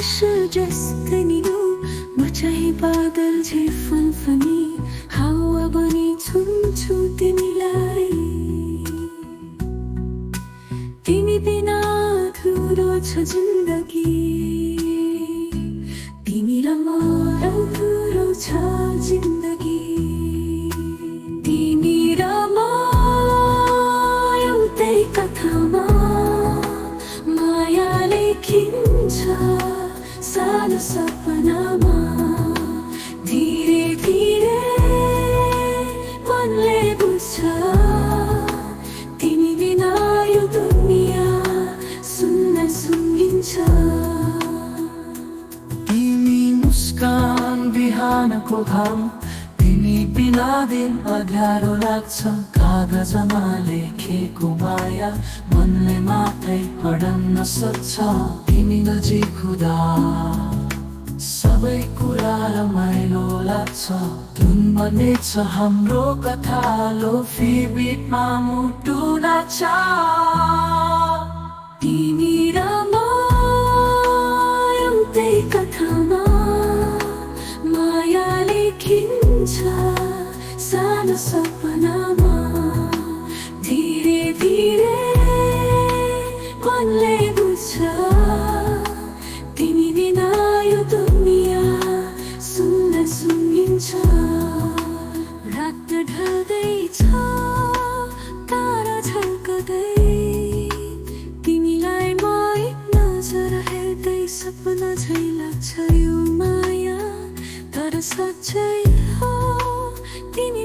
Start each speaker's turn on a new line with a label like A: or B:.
A: आकाश जस्तै निलो म चाहिँ बादल झै फनफनी हावा बनी छुन्छु तिमीलाई तिमी बिना अधुरो छ जिन्दगी तिमी र म अधुरो छ जिन्दगी तिमी र म एउटै कथामा माया लेखिन्छ सानो सपनामा धीरे धीरे मनले बुझ्छ तिमी बिना यो दुनिया सुन्न सुनिन्छ
B: तिमी मुस्कान बिहानको घाम तिमी बिना दिन अँध्यारो लाग्छ कागजमा लेखेको माया मनले मात्रै पढ्न सक्छ तिमी नजिक हुँदा सबै कुरा रमाइलो लाग्छ धुन बनेछ हाम्रो कथा लोफी बिटमा मुटु नाच्छ
A: तिमी र म एउटै कथामा माया लेखिन्छ सानो सपनामा धीरे धीरे मनले बुझ्छ तिमी बिना यो दुनिया सुन्न सुनिन्छ रात ढल्दैछ तारा झल्कदै तिमीलाई म एक नजर हेर्दै सपना झै लाग्छ यो माया तर सच्चै हो तिमी